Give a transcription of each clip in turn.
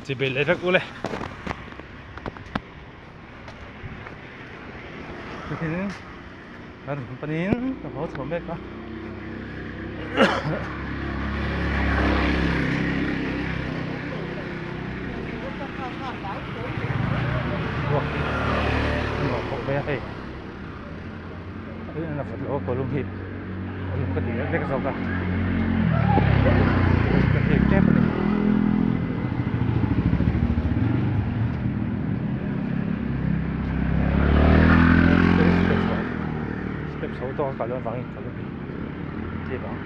Chibei leh vek ule. Chutin kan rawn panin ka haw chho mek a. Ruak hi a nuam khawp mai a hei. A vawt lo a kawlum hi kawlum ka ti vek vek zawk a ka hip tep a ni. Step chho tawk a kal avangin kawlum hi hip ang.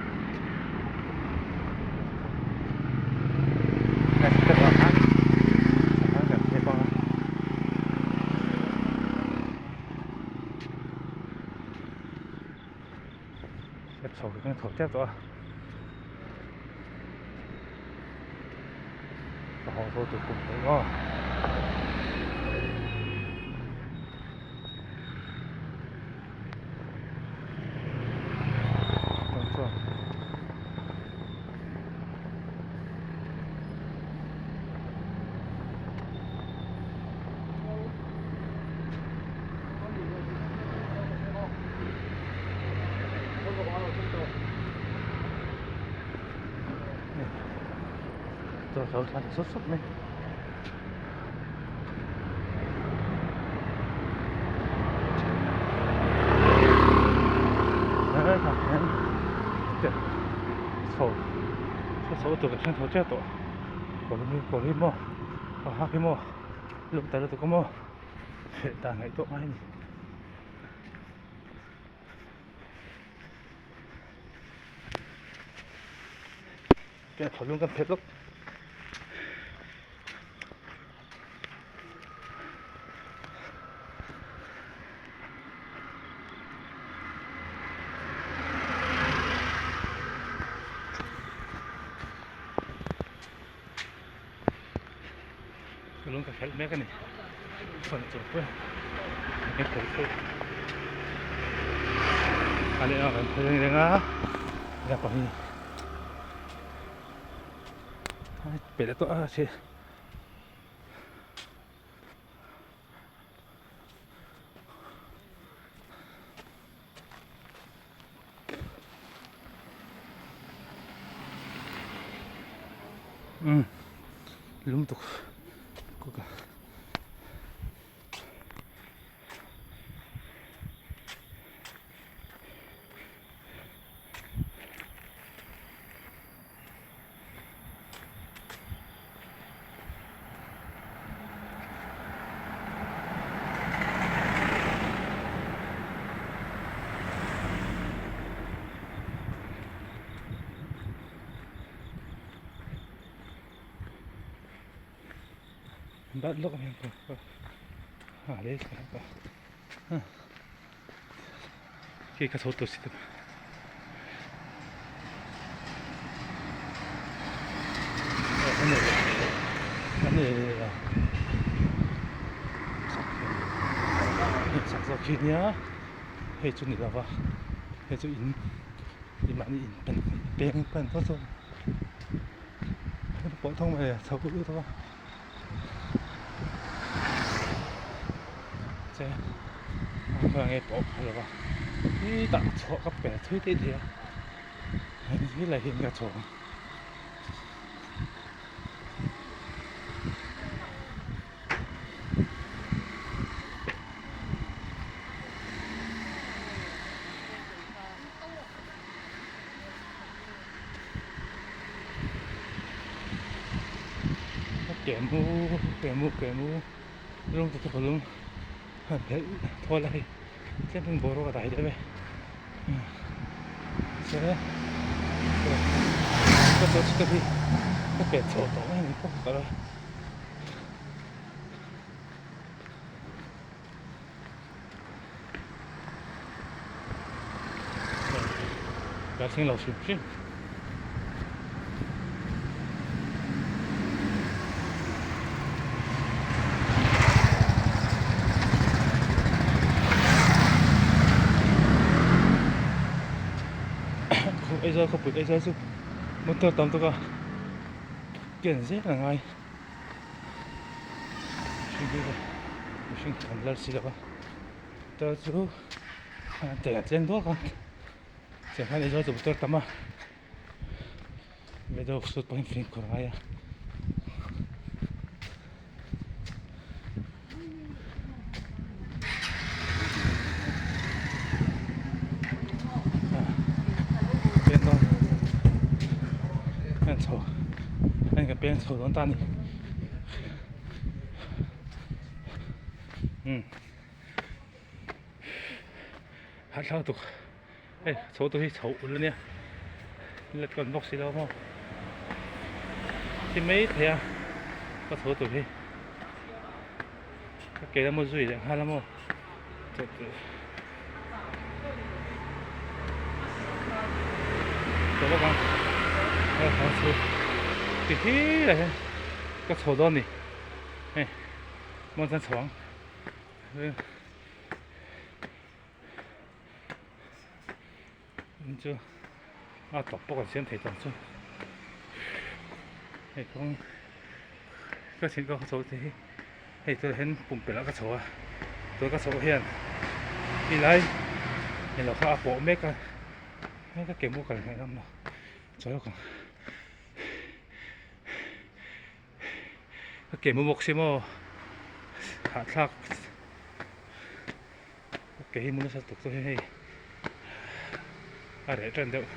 Step ah khan kan hip ang a. Step chho kan chho tep tawh a ka haw zo tur kum theih maw. Chuan Chaw thlan sawt sawt mai. Chho chho tur ka thleng chho chiah tawh kawr hi kawr hi maw kawr hak hi maw lum ta lutuk a maw hreh dan ngaihtuah ngai a ni. Ke thaw lung kan phet lawk. Lung ka khelh mek a ni phone chung pawh ka khelh thei a leh a kan phei reng reng a naupang hi pe leh tawh a si. Umm lung tuk kawk a. Bat lawk ang ko. Ha le ka. Khi ka chho tur si te. Chak zawk khi nia hei chu ni lova hei chu in in mahni in pen peng pen tawh chu pawh thawng mai chho lut a. Che a nge pawh phal lova hi tah chhuah ka pe thui teh thei a he lai hian ka chhuak ang. Ke mu ke mu ke mu lung te chu ka lung han phelh thawl a hei tlem in boruak a dai deuh e se ka chawt te hi ka pet chho tawh mai ni pawh ka kal a. Ka thleng lo hrim hrim. Aizawl khawpui Aizawl chu motor tam tawk a ken zel a ngai. Mihring kan lal si lo a motor chu a cheng a cheng duak a cheng khan Aizawl chu motor tam a vedio shoot pawhin fimkhur a ngai a. Ka peng chho dawn ta a ni. Umm hahthlak tuk hei chho tur hi chho ul ania let kawn bawk si lo maw thi mai thei a ka chho tur hi ka ke lama zui leh nghal a maw chho bawk ang ti hi lah hian ka chho dawn a ni hei. Mawn chuan chho ang in chu a tawp pawh kan siam thei tawh ang chu hei kawng ka chhin ka chho te hi hei tunah hian pumpelh ah ka chho a tuna ka chhoh hian helai englo kha a pawh mek a hei ka ke mu kal ngaih ngam lo chaw lawk ang. Ka ke mu bawk si maw hahthlak ka ke hi mu nasa tuk chu hei a reh tan deuh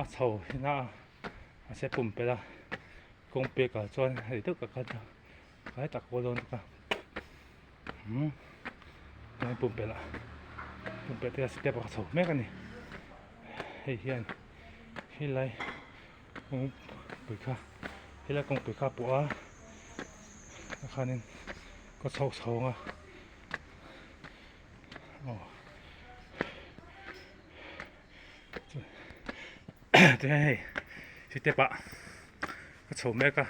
a chho hina a mahse pumpelh a kawng pek ah chuan hei deuh ka kal ta kai tak kual dawn bawk a umm pumpelh ah pumpelh te step ah ka chho mek a ni hei hian helai kawngpui kha helai kawngpui kha a pawh a tah khanin ka chho chho ang a aw tihian hei step ah ka chho mek a.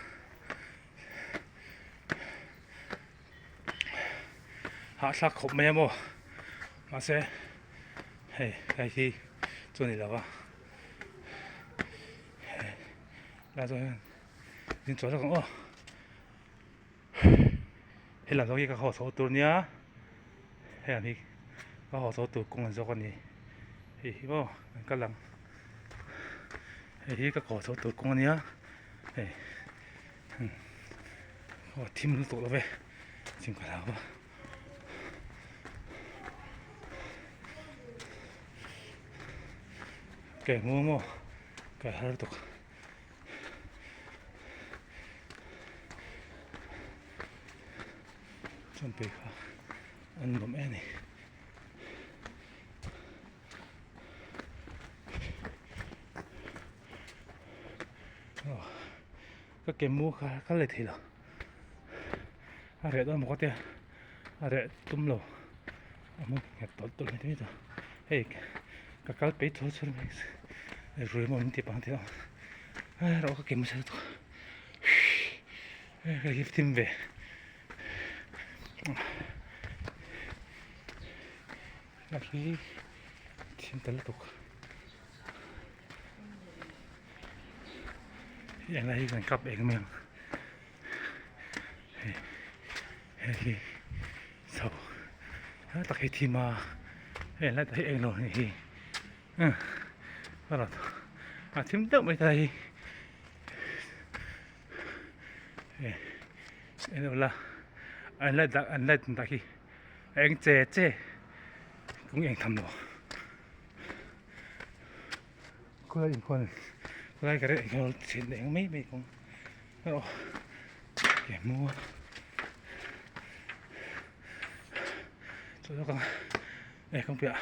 Hahthlak khawp mai a maw mahse hei hei hi chu a ni lo va lai zawng hian ding chhuah zawk ang aw helam zawng hi ka haw chho tur nia hei ang hi ka haw chho tur kawng zawk a ni hei hi maw an kal ang hei hi ka haw chho tur kawng a nia hei. Aw thim lutuk lo ve chhim ka hlau a ke hmu maw ka har tuk chuan pui kha an nuam em a ni. Ka ke mu kha kal leh thei lo a reh dawn maw ka tia a reh tum lo a hmun nghet tawlh tawlh mai te mai hei ka kal peih chur chur mai rui maw min tih pang tih a erawh ka ke mu chhe lutuk ka hip thim ve a hi thim ta lutuk. Heng lai hi kan kap eng mai ang hei hei hi chho lai tak hi thim a hei lai tak hi eng lo a nih hi a thim deuh mai ta hi hei en ula an light dah an light dah hi a eng che che kawng eng tham lo. Khawlai inkhawm khawlai ka reh hian chhin eng mai mai kawng erawh ke hmu a chaw zawk ang e kawngpui ah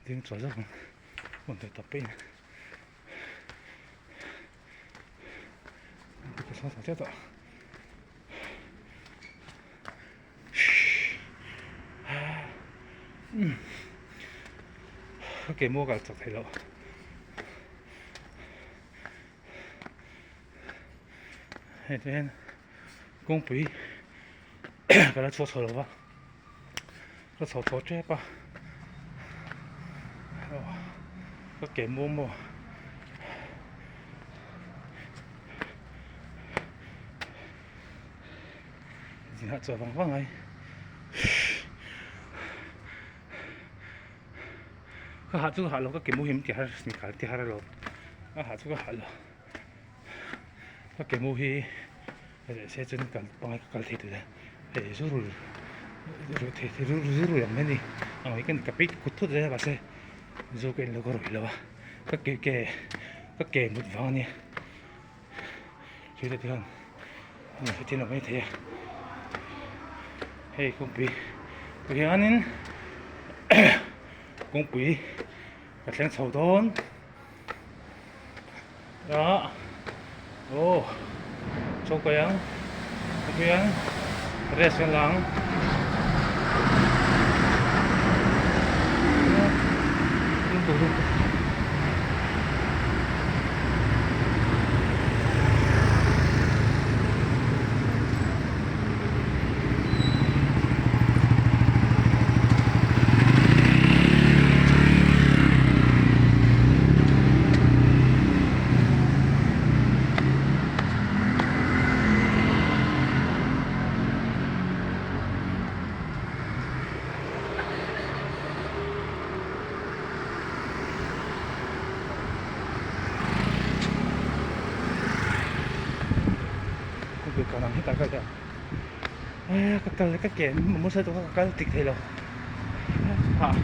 ding chaw zawk ang hmun tawp tawp pawhin ka chhuak tawh tawh. Ka ke maw kal chak thei loh hei te hian kawngpui ka la chhuak chho lo va ka chho chho tep a ka ke maw maw. Zingah chaw vang vang ai. Ka hah chu ka hah lo ka ke mu hi min ti har min kal ti har alawm. Ka hah chu ka hah lo. Ka ke mu hi reh se chuan kal pangai ka kal thei tur a. Hei zu rul ruih thei thei zu rul ang mai a ni. A ngaih ka ni ka peih kut thut zel a mahse zu ka in lo ka ruih lo a. Ka ke ke ka ke mut vang a nia. Thil te hian an hre lo mai thei a hei kawngpui tu hianin kawngpui ka thleng chho dawn a aw chaw kaih ang kawngpui hian rest ka la ang. Ka kal ka ke motorcycle kha ka kal tik thei lo hah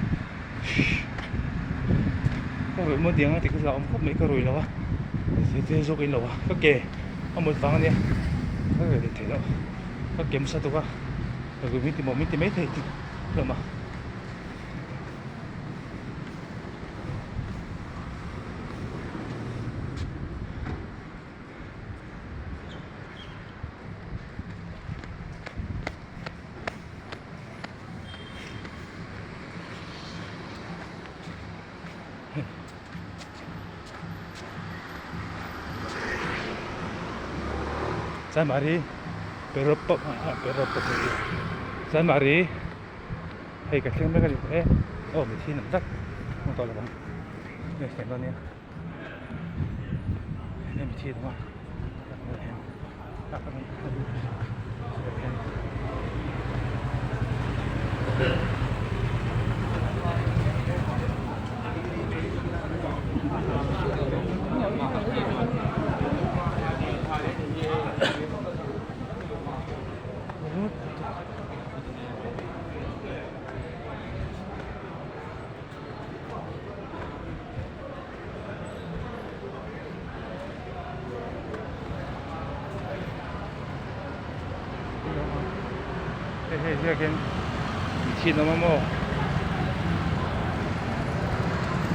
ka ruih maw tiang a ti kha hlauhawm awm khawp mai ka rui lo a zirtir zawk in lo a ka ke a mut vang a nia ka rui leh thei lo ka ke hmasa tuk a ka rui min ti maw min ti mai thei hlawm a. Chanmari petrol pump ah petrol pump Chanmari hei ka thleng mek a ni e aw mi thi nam vek hmu tawh lo ang hei thleng dawn nia hei mi thi awm a. Hei hei hian hian mitthi an awm a maw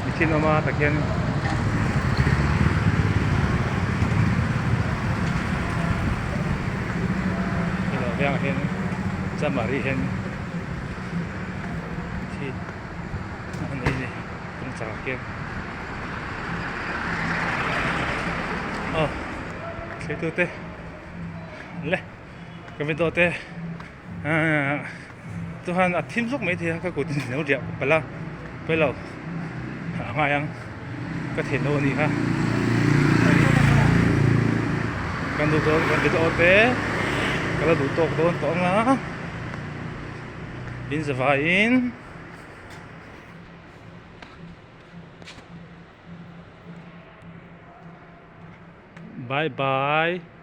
mitthi an awm a tah khian helai vengah hian chamari hian mitthi an nei a ni kawngchar ah khian. Aw thleitute le ka video te ahh chuan a thim zawk mai thei a ka kut in lo riah palh a pawi lo a ngai ang ka theih loh a nih kha kan duh dawn kan video te ka la duh tawk dawn tawh ang a in zavaiin. Bye bye.